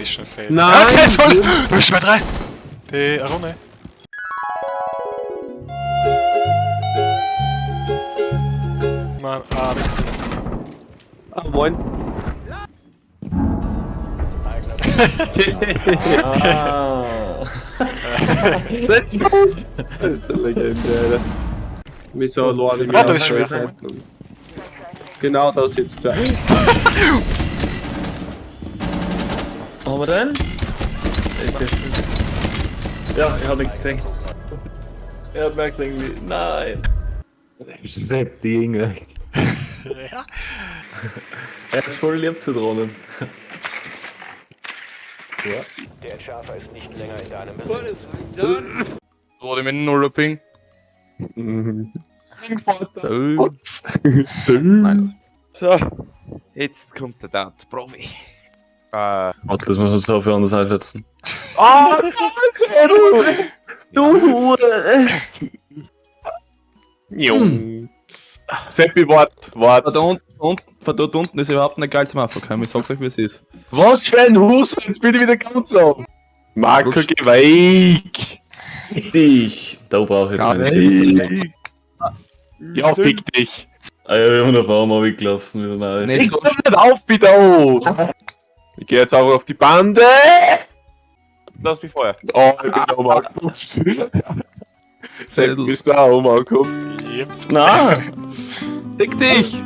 Mission failed. Nein! Ah, toll! Du bist bei 3! Die Runde. Mann, ah, nix. Ah, moin. Ah. Das ist eine Legende, Alter. Wieso lade ich mich Ah, da ist schon auf wieder. Seiten? Genau da sitzt er. Was haben wir denn? Ja, ich hab nichts gesehen. Er hat mir gesehen wie. Nein! Sepp, die Inge. Ja. Er ist voll lieb zu Drohnen. Der Entschärfer ist nicht länger in deinem Besitz. Wurde mit 0 Ping. So. So. Nein. So, jetzt kommt der Dart Profi. Warte, das muss man so viel anders einschätzen. Ah, du Hure! Jung. Seppi, wart, wart. Von dort unten ist überhaupt nicht geil zum Abverkommen. Ich sag's euch, wie es ist. Was für ein Hus, jetzt bin ich wieder ganz auf. Marco, geh weg! Fick dich! Da brauche ich jetzt meine Stimme. Ja, fick dich. Ah ja, wir haben den Baum abgelassen, wieder neu. Nicht Ich so komm nicht auf, bitte! Oh. Ich geh jetzt auch auf die Bande! Lass mich vorher. Oh, ich bin oben angekommen. Sepp, bist du auch oben angekommen? Yep. Na! Fick dich!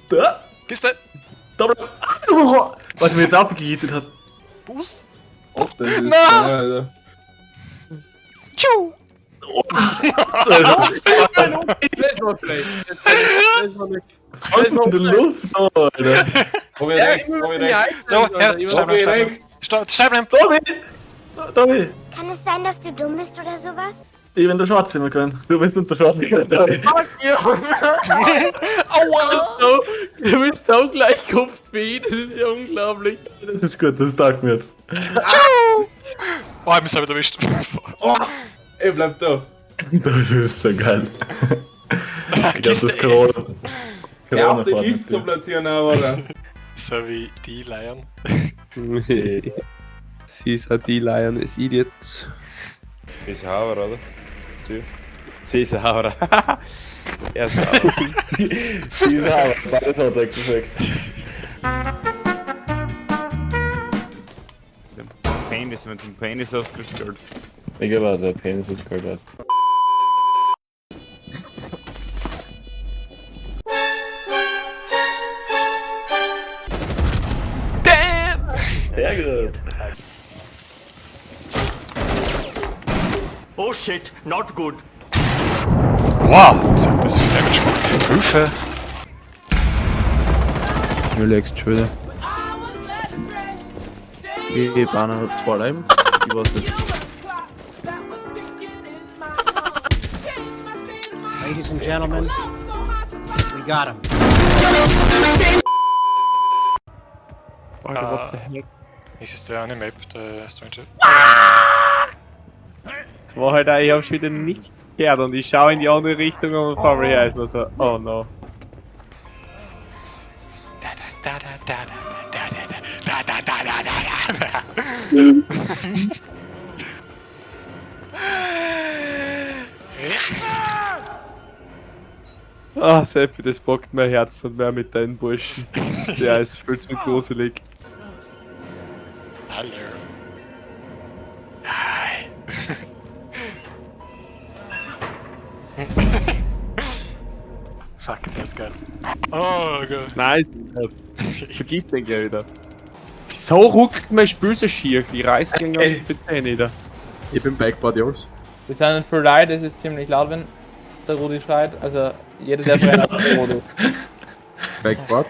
Da! Kiste! Da bleib. Ah, was mir jetzt abgegietet hat. Bus! Oh, das ist Na! Alter. Tschu! Das war schlecht. Das war nicht. Was in der Luft, oh, Alter! Komm hier rechts, komm hier rechts. Da, her, steig bleiben, steig bleiben. Steig bleiben! Tobi! Tobi! Kann es sein, dass du dumm bist oder sowas? Ich bin der Schwarzimmer können. Du bist unter Schwarzimmer. Tobi. Aua! So, du bist so gleich kupft wie ich, das ist ja unglaublich. Das ist gut, das taugt mir jetzt. Oh, ich mich selber erwischt. Ey, bleib da. Das ist so geil. Ich glaube, das Corona. Ja, auf die Corona Kiste zu platzieren, aber. Oder? So wie die Leiern. Caesar D. Lion is idiot. Ist Hauer, oder? Cäsar Hauer. Er ist Hauer. Dieser aber beides hat er perfekt. Der Penis, wenn es ein Penis ausgestellt. Ich glaube, der Penis ist kalt aus. Damn! Sehr gut. Oh shit, not good. Wow, was hat das für Damage gemacht? Hilfe! Relaxed schon wieder. Ich war noch zwei Leben. Ich weiß nicht. Ladies and gentlemen, we got him. Alter, what the heck? Es ist der eine Map, der Stranger. Das war halt auch, ich hab schon wieder nicht gehört und ich schaue in die andere Richtung und auf einmal her ist noch so, oh no. Da da da da da da da da da da da da. Ah, Seppi, das bockt mein Herz nicht mehr mit deinen Burschen. Der ist viel zu gruselig. Hallo. Hi. Fuck, der ist geil. Oh Gott. Nein, vergib den gleich wieder. Wieso ruckt mein Spiel so schier? Ich reiß gegen das bitte nieder. Ich bin Backboard, Jungs. Wir sind in Full Light, es ist ziemlich laut, wenn der Rudi schreit. Also jeder, der brennt, hat Rudi. Backboard.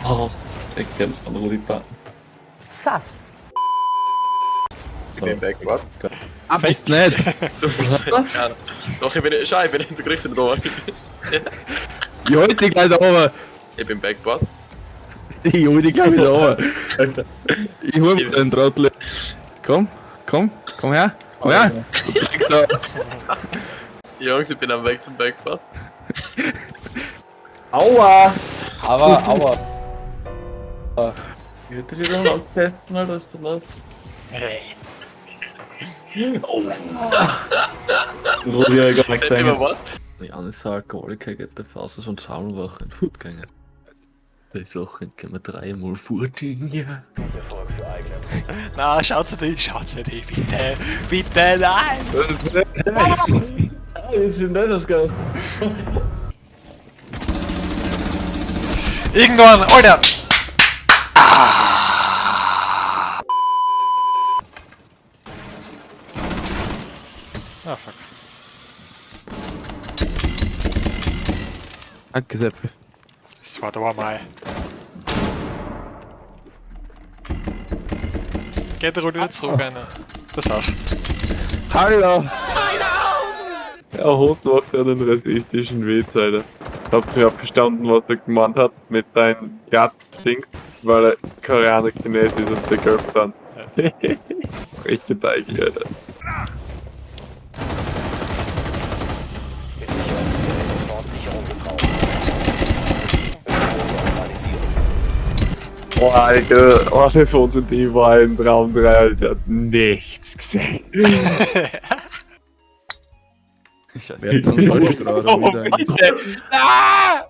Oh, ich kenn von Rudi Pan. Sass. Ich bin Backboard. Ah, bist nicht. Du bist ja. Doch, ich bin. Schau, ich bin du kriegst ihn da. Ich hol dich gleich da oben. Ich bin Backboard. Ich hol dich gleich wieder oben. Ich hol mir den Trottel. Komm, komm, komm her. Komm her. Du Drecksau. Jungs, ich bin am Weg zum Backboard. Aua! Aber, aua. Ich hätte wieder mal testen, Alter, was ist denn los? Rudi, hab ich gar nicht gesehen. Immer was? Jan ist ein Alkoholiker, geht der Faust von Zahlwachen fortgegangen. Die Sachen können wir dreimal fortgehen. Ja. Na, schaut's nicht, schaut's nicht hin, bitte, bitte, nein! Wie ist denn das ausgegangen? Irgendwann, Alter! Ah! Ah, fuck. Danke, Seppi. Das war da mal. Geht der Rudi wieder zurück, einer. Pass auf. Hallo! Der Hund macht einen rassistischen Witz, Alter. Ich hab ja verstanden, was er gemeint hat mit deinem Glatt-Ding, weil er Koreaner, Chines ist und der Girl dann. Richtig eigentlich, Alter. Oh, Alter, einer von uns und die war im Raum 3, Alter, hat nichts gesehen. Scheiße. Wer dann Salzstrahler Oh, wieder? bitte! Ah!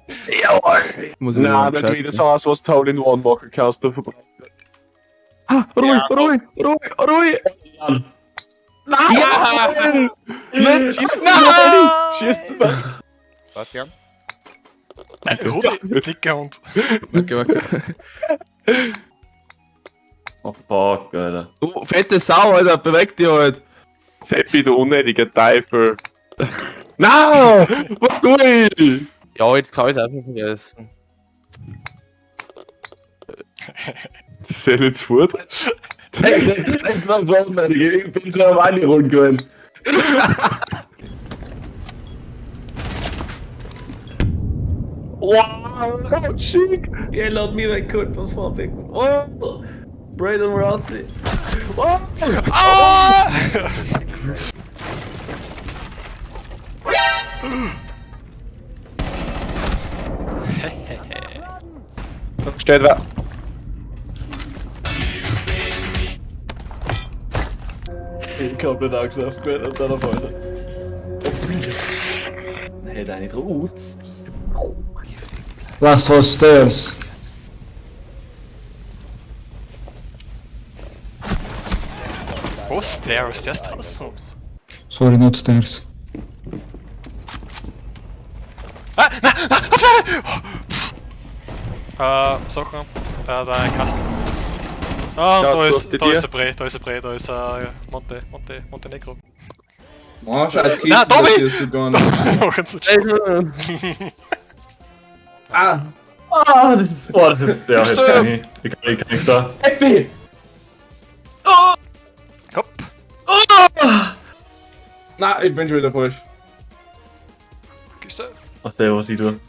Muss ich Nein, wieder nicht wieder so aus, was du Hole in One machen kannst, du verbrannt. Ah, ruhig, ruhig, ruhig, ruhig! Nein! Nein, schieß Nein! Schieß Warte, Jan. Nein, Rudi, dicker Hund. Okay, okay. Oh fuck, Alter. Du fette Sau, Alter, beweg dich halt! Seppi, du unnötiger Teufel. Nein! Was tu ich? Ja, jetzt kann ich es auch nicht vergessen. Die sind jetzt fort. Hey, das war so unnötig. Ich bin schon am Einrollen gewesen. Wow, schick! Jell hat mich weggeholt beim Swanbecken. Oh! Braden Rossi. Ah! Steht wer. Ich komplett Angst aufgehört und dann auf einmal. Hey, deine Roots. Last was stairs. Wo ist der? Ist der ist draußen? Sorry, not stairs. Ah, na, na, was war das? Sachen. Da ein Kasten. Ah, und Ja, da ist, die da dir. ist der Bre, da ist der Bre, da ist Montenegro. Oh, scheiß Kisten, Na, Tobi! das siehst du gar nicht. Machen Sie schon. Ah! Ah, das ist. Boah, das ist. Ja, jetzt Bist du- kann ich. Ich kann nichts da. Happy! Hopp. Na, ich bin schon wieder falsch. Kiste. Was der, was ich tue.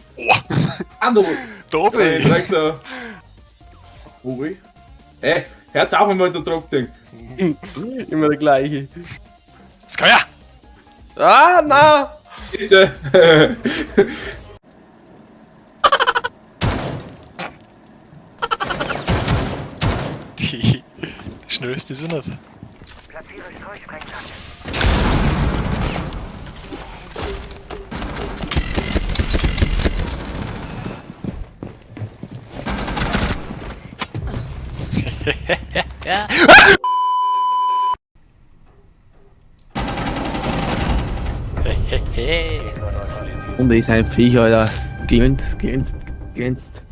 Ando! Tobi! Drecksau. Ruhig. Ey, hört auf mit der Druckding. Immer der gleiche. Das kann ja! Ah, na! Bitte. Die schnellste ist sie nicht. Und ist ein Viech, Alter. Glänzt, glänzt, glänzt.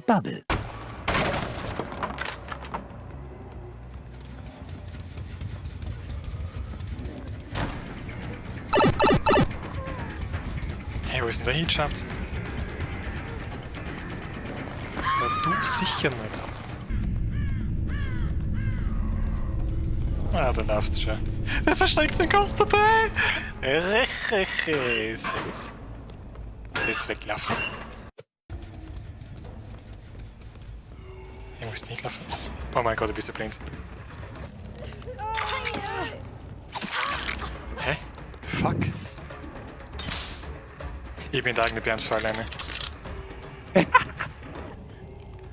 Hey, wo ist denn der hingeschafft? Na, du sicher nicht. Ah, da läuft's schon. Der versteckt den Koster 3! Servus. Ist weglaufen. Ich muss nicht laufen. Oh mein Gott, ich bin so blind. Hä? Fuck. Ich bin der eigene Bärenfall alleine.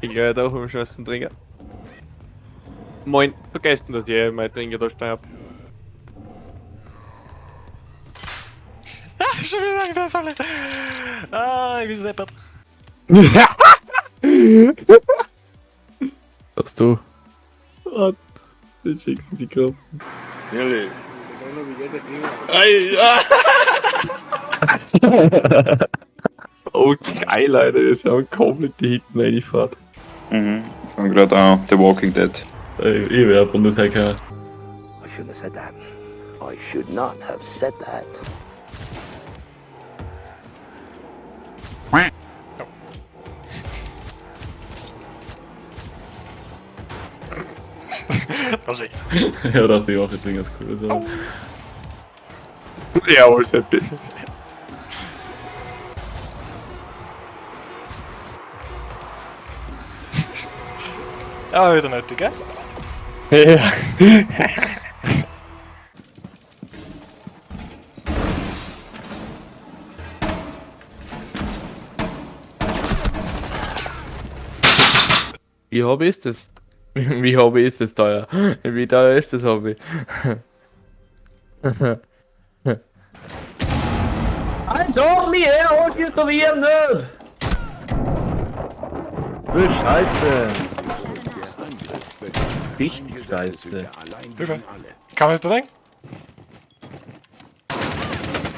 Ich gleich da auch am schnellsten trinken. Moin, vergessen, dass ich mein Trinken da stehen hab. Ah, schon wieder eine Falle. Ah, ich bin so deppert. Was du? Oh, das schickst du die Gruppe. Oh, geil, Alter, das ist ja komplett die Hitten reingefahren. Mhm. Ich fang gerade an, The Walking Dead. Ich wär Bundeshacker. I shouldn't have said that. I should not have said that. Das ich. Ja, dachte ich auch, jetzt irgendwas Cooles. aber- Jawohl, Seppi. Ja, wieder nötig, gell? Ja. Wie Hobby ist das? Wie Hobby ist das teuer? Wie teuer ist das Hobby? Ein Zombie, ey, oh, ist doch hier nicht! Du Scheiße! Richtig scheiße. Hilfe. Kann man mich bewegen?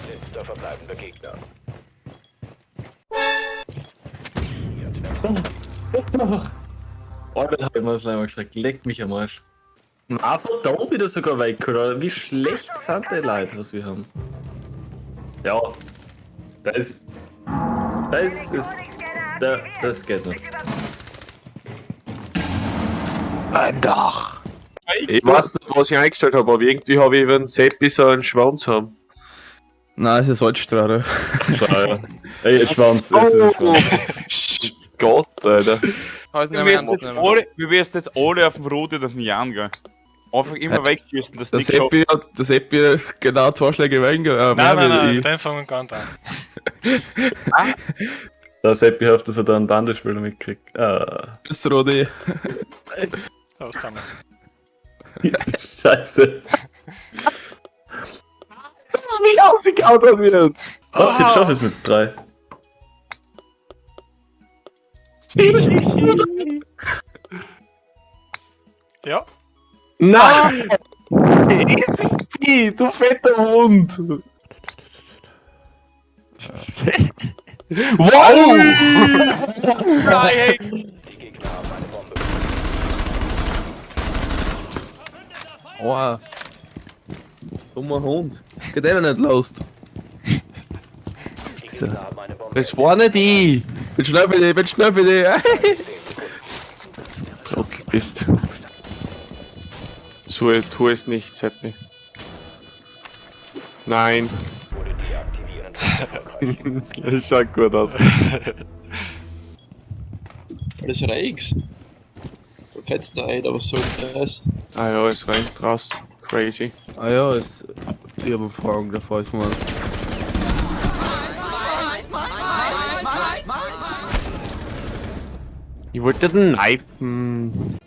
Letzter verbleibender Gegner. Alter, hab ich mir das leider geschreckt. Leck mich am Arsch. Einfach da wieder sogar weg, oder? Wie schlecht sind die Leute, was wir haben? Ja. Das. Das ist. Das geht nicht. Ein Dach. Ich weiß nicht, was ich eingestellt habe, aber irgendwie habe ich über den Seppi so einen Schwanz haben. Nein, es ist Holzstraße. Schau, ja. Ey, Schwanz, es ist ein Schwanz. Gott, Alter. Wir wirst jetzt alle, wir wirst jetzt alle auf dem Rudi und auf den Jan gehen. Einfach immer wegschießen, dass Der nichts schafft. Seppi hat, der Seppi hat genau zwei Schläge weniger. Nein, nein, nein, ich. mit dem fangen wir gar nicht an. Der Seppi hofft, dass er da einen Bandespieler mitkriegt. Ah. Das Rodi. So, was tun wir jetzt? Scheiße. Das ist mich ausgehauen hat wieder. Oh, jetzt schaff ich es mit 3. Ja. Nein! Seppi, du fetter Hund! Wow! Nein, Die Gegner haben eine Bombe. Aua. Dummer Hund. Geht eh noch nicht los. Die Gegner haben eine Bombe. Das war nicht ich! Bin schnell für dich, bin schnell für dich. 10 Sekunden. Trottel bist. So, tu es nicht, Seppi. Nein. Wurde deaktivieren. Erfolgreich. Das schaut gut aus. Alles Reichs. Fetzt da ein, aber was soll denn das? Ah ja, es rennt raus. Crazy. Ah ja, es, ich habe Fragen davor ist mal. Ich wollte den kneifen.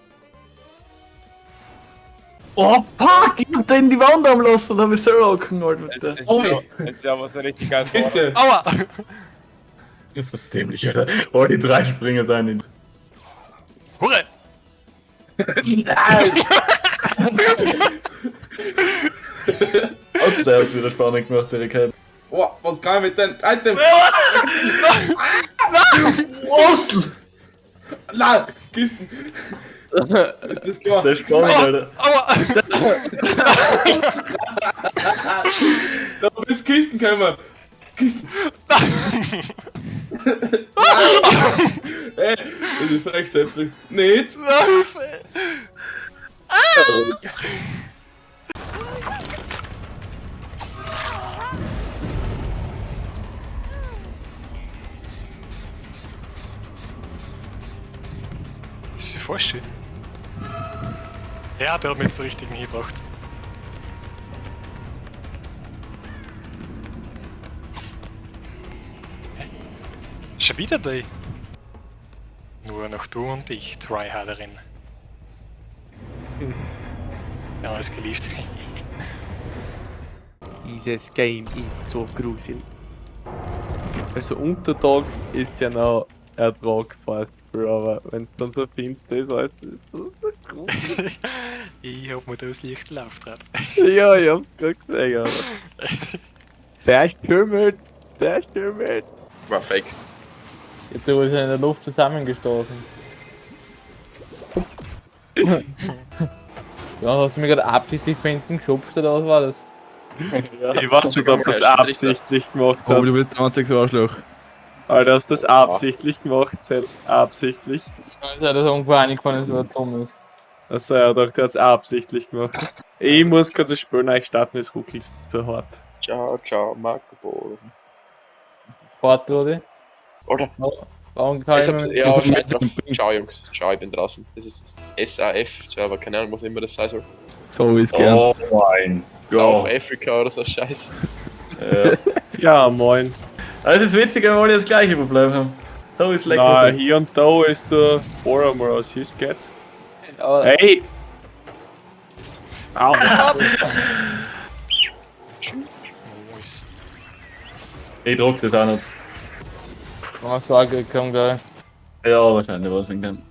Oh fuck! Ich hab den in die Wand am lassen und hab mich selber angehalten mit der. Es ist ja, es ist ja aber so richtig geil. Aua! Das ist dämlich, Alter. Oh, die drei Springer sind in. Hure! Oh, der hat wieder spannend gemacht, Erik. Oh, was kann ich mit dem Item? Nein, Kisten. Ist das klar? Der ist spannend, Alter. Aua! Da bist Kisten gekommen. Kisten. Ey, das ist frech, Seppi. Nicht? Hilfe! Das ist ja voll schön. Ja, der hat mich zur richtigen hingebracht. Hä? Schon wieder da? Nur noch du und ich, Tryharderin. Ja, ist geliebt. Dieses Game ist so gruselig. Also untertags ist ja noch ertragbar, aber wenn es dann so finster ist, weißt du, ist das so gruselig. Ich hab mir das Licht aufgetragen. Ja, ich hab's gerade gesehen, aber. Der stürmelt! Der stürmelt! War fake. Jetzt wurde in der Luft zusammengestoßen. Ja, hast du mich gerade absichtlich von hinten geschupft oder was war das? Ich weiß nicht, ob das absichtlich gemacht Oh, hat. du bist der einzige Arschloch. Alter, hast du das absichtlich gemacht, Zell? Absichtlich. Ich weiß ja, dass er irgendwo reingefahren ist, weil er dumm ist. Also er dachte, er hat's absichtlich gemacht. Ich muss kurz das Spiel neu starten, es ruckelt zu hart. Ciao, ciao, Marco Polo. Fort, Rudi. Oder? Warum kann Ich ich hab, mir ja, Was scheiß haben drauf. wir- Ciao, Jungs. Ciao, ich bin draußen. Das ist SAF-Server, keine Ahnung, was immer das sein soll. So ist gern. Oh mein South Gott. Africa oder so Scheiß. Ja. Ja, moin. Also es ist witzig, wenn wir alle das gleiche Problem haben. So ist lecker. Na, hier und da ist der Boromir aus his geht's. Aber Hey! Au! Nice. Ich druck das auch nicht. Warum hast du auch gekommen, glaube ich. Ja, wahrscheinlich war es nicht.